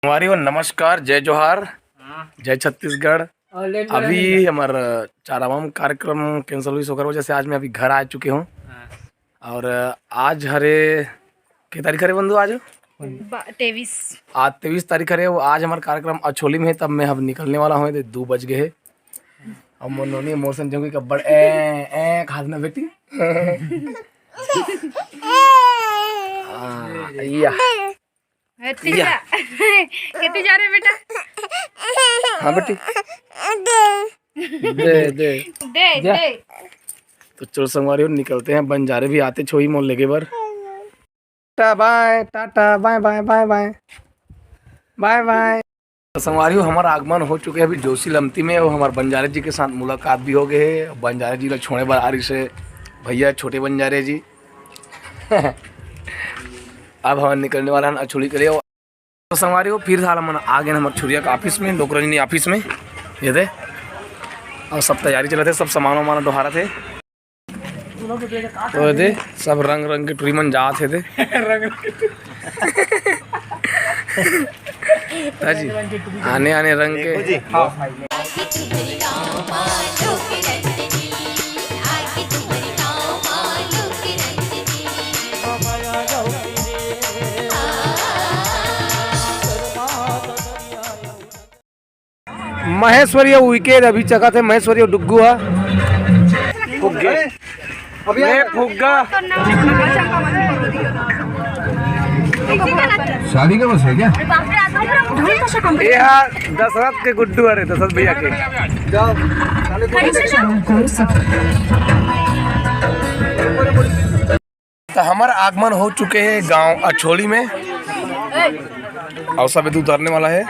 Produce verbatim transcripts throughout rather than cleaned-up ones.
संगवारी हो, नमस्कार, जय जोहार, हाँ। जय छत्तीसगढ़। अभी हमर चारावाम कार्यक्रम cancel हुई, ओकर वजह से आज मैं अभी घर आ चुके हूँ। हाँ। और आज हरे, के तारीख हरे बंधु आज? बा-, तेईस। आज तेईस तारीख हरे, वो आज हमर कार्यक्रम अछोली में है, तब मैं अब निकलने वाला हूँ, दू बज गए है। अब मोर नोनी मोर सन जंगली कब्बड़ ए, ए, खास ना बेटी। हाँ, या। ए, ठीक या। है। कितनी जा रहे बेटा? हाँ बेटी। दे, दे। दे, जा। दे। तो चलो संगवारी हो, निकलते हैं, बंजारे भी आते छोई मोल लेके बर। टाटा बाय, टाटा बाय, बाय, बाय, बाय। बाय बाय। तो संगवारी हो, हमारा आगमन हो चुके हैं अभी जोशी लमती में, और हमारे बंजारे जी के साथ मुलाकात भी हो गए है। बंजारे जी ला छोड़े बर आ रही से भैया छोटे बंजारे जी। अब हम निकलने वाला है अछोली के लिए। तो संगवारी हो, फिर साला मन आ गए हमर छुरिया के ऑफिस में, डोकरजनी ऑफिस में। ये दे, और सब तैयारी चलत है, सब सामान वामान डोहारत है। तो ये दे, सब रंग रंग के टुरी मन जात है दे। रंग रंग के टुरी। हाँ जी, आने आने रंग के। देखो जी। हाँ। महेश्वरी अउ विकेट अभी चकत हे, महेश्वरी अउ डुग्गू ह। फुग्गे। अभी मैं फुग्गा। शादी का बस है क्या? ये हा दशरथ के गुड्डू, अरे दशरथ भैया के। तो हमर आगमन हो चुके हे गांव अछोली में। अउ सब इधर उतरने वाला है।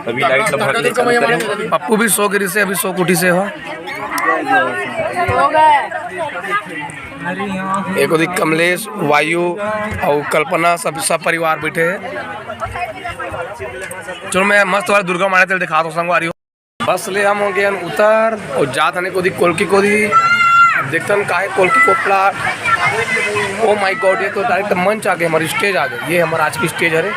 अभी लाइट सब भर के चालू करे। पप्पू भी सो गिरी से, अभी सो कुटी से हो। एक ओदी कमलेश, वायु अउ कल्पना, सब, सब परिवार बैठे हैं। चलो मैं मस्त वाला दुर्गा माने तेल दिखा दो संगवारी हो। बस ले हम हो गए हन उतर अउ जात हन कोदी कोलकी कोदी। अब देखतन काहे कोलकी कोपला। Oh my God, ये तो डायरेक्ट मंच आ गए, हमारी स्टेज आ गई। ये हमारा आज की स्टेज हरे।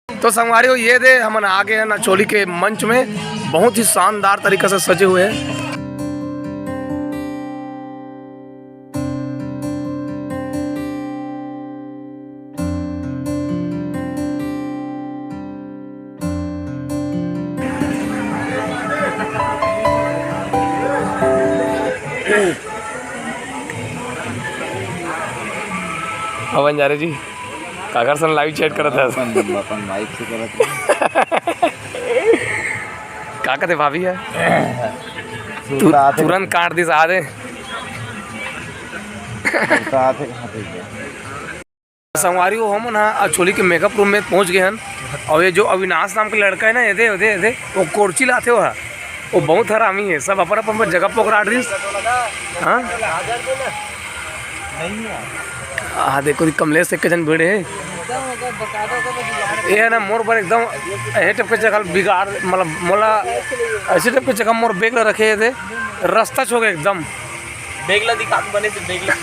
तो संगवारी हो, ये दे हमन आ गए हन अछोली के मंच में, बहुत ही शानदार तरीका से सजे हुए हैं। पवन जा रहे जी, काकर सन लाइव चैट करत है। अपन, अपन वाइफ से करत है। का कहते भाभी है? तू सुनता आते तुरंत काट दिस आदे। सुनता आते, हाँ, ठीक है। संगवारी हो, हमन ह अछोली के मेकअप रूम में पहुंच गए हन। और ये जो अविनाश नाम के लड़का है ना, ये दे, ये दे, ये दे, वो कोर्ची लाथे हो, वो बहुत हरामी है। सब अपन अपन जगह पकड़ा रही। हाँ, हाँ, देखो, कमलेश एक जन भिड़े है। ये है ना, मोर पर एकदम ऐसे टाइप के जगह बिगाड़, मतलब, मोला ऐसे टाइप के जगह मोर बैग ला रखे थे, रास्ता छोड़ एकदम। बैग ला दिखा, बने से बैग ला।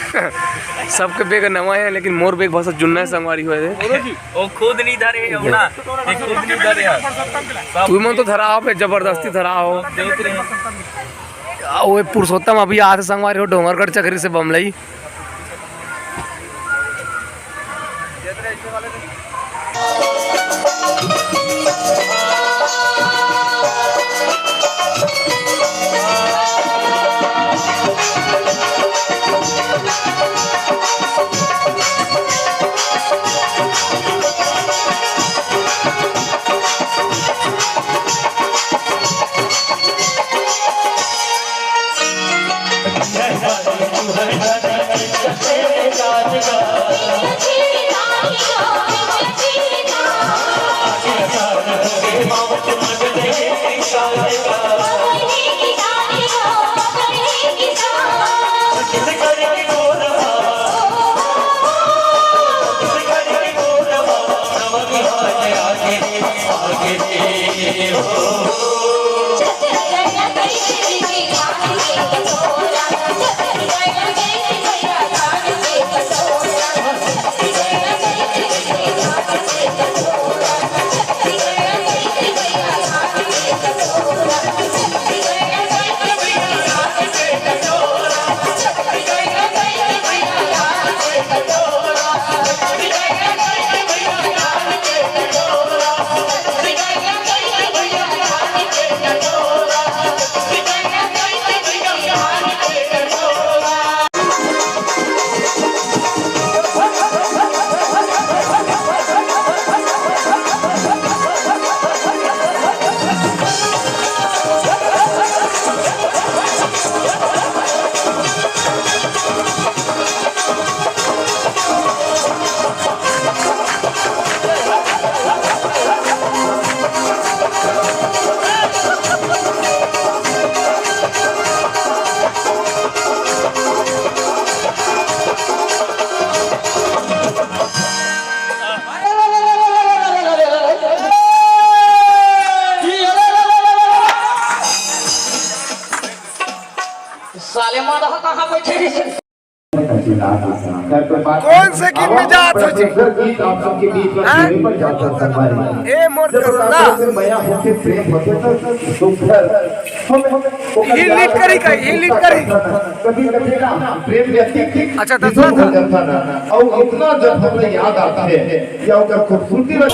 सबके बैग नवा है, लेकिन मोर बैग बहुत जुन्ना है, संगवारी हुए थे। वो खुद नहीं धरे है, अपना। ये खुद नहीं धरे है। सब तू मन तो धरा आप है, जबरदस्ती धरा हो। देख रहे हैं। आ, वो पुरुषोत्तम अभी आते संगवारी हो, डोंगरगढ़ चकरी से बमलई। कौन से गीत में जात हो जी? प्रोफेसर गीत आप सबके बीच में हाँ? छेड़े पर जात हो संगवारी। ए मोर जब करुणा। प्रोफेसर मया होके प्रेम होथे तो दुख दर्द। हम, हम, ये lead करी का? ये lead करी? कभी, कभी ना प्रेम के अति, अति अच्छा, दस विदुर हो जाता ना। और इतना जब हमें याद आता है, या ओकर खूबसूरती रख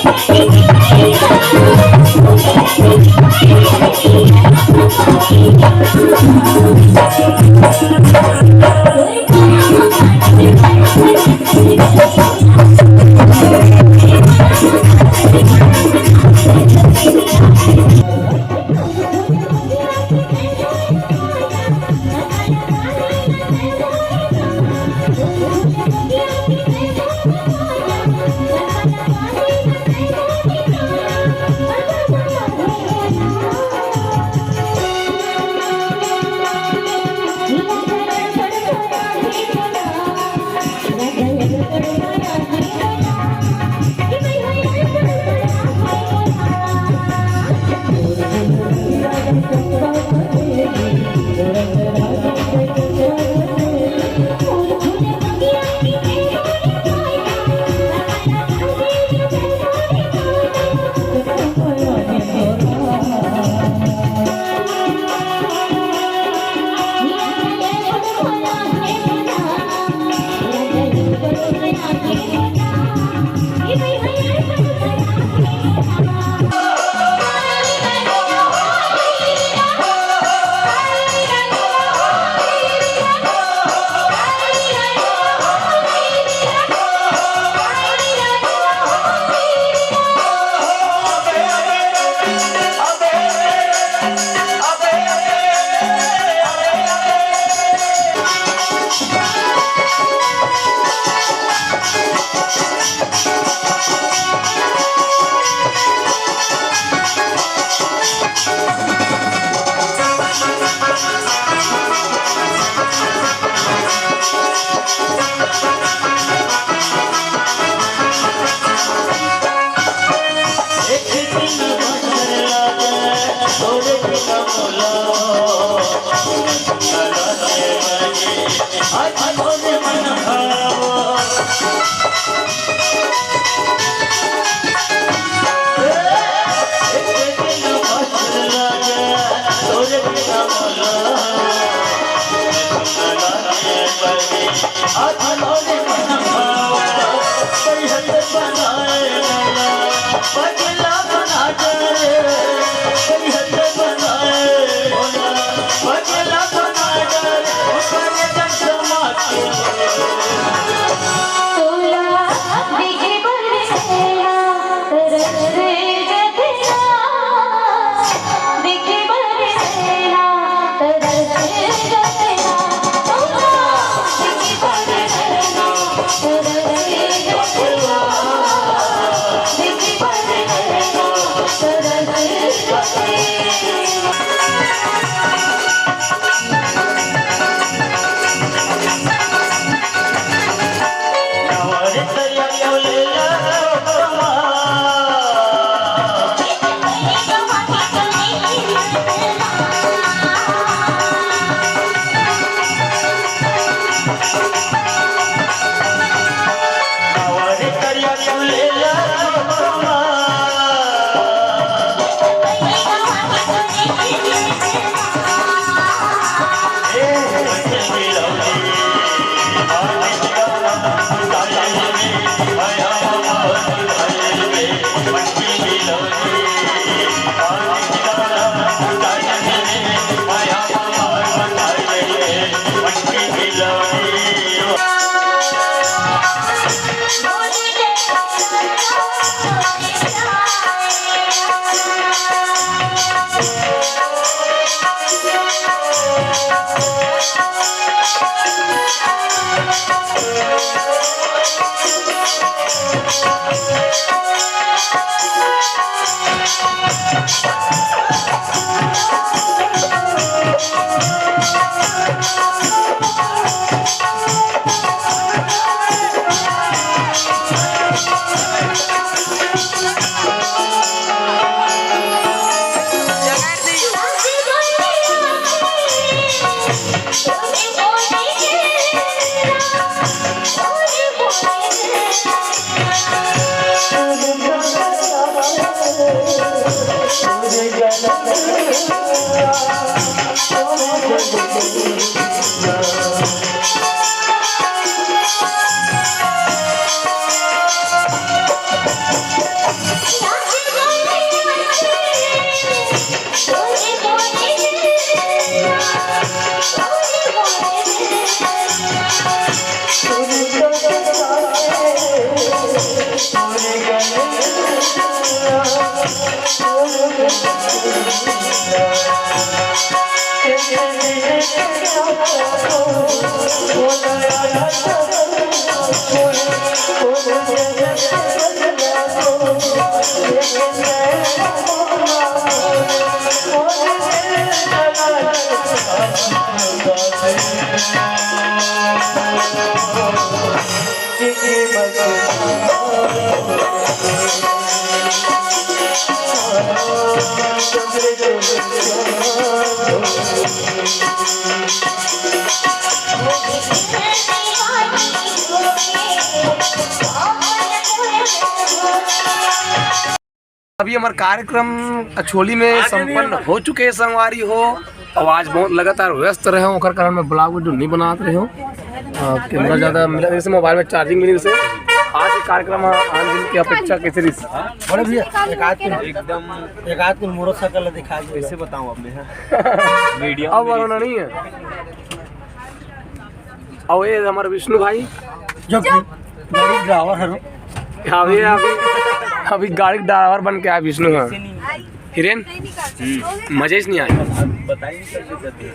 अभी हमार कार्यक्रम अछोली में संपन्न हो चुके हे संगवारी हो। अब आज बहुत लगातार व्यस्त रहे हों, ओकर कारण मैं vlog video नहीं बनात रहे हों। अ, camera ज़्यादा मेरा, जैसे mobile में charging मिली से आज के कार्यक्रम आन दिन की अपेक्षा कैसे रही? बड़े भैया, एक आध कुन, एकदम एक आध कुन motorcycle दिखा दीजिए। कैसे बताऊं अब मैं? मीडिया अब वाला नहीं है। अउ ये हमारे विष्णु भाई, जो कि गाड़ी driver है। अभी, अभी, अभी गाड़ी driver बन के आया विष्णु। हाँ, हिरेन, मजे से नहीं आए। बता ही नहीं सकते।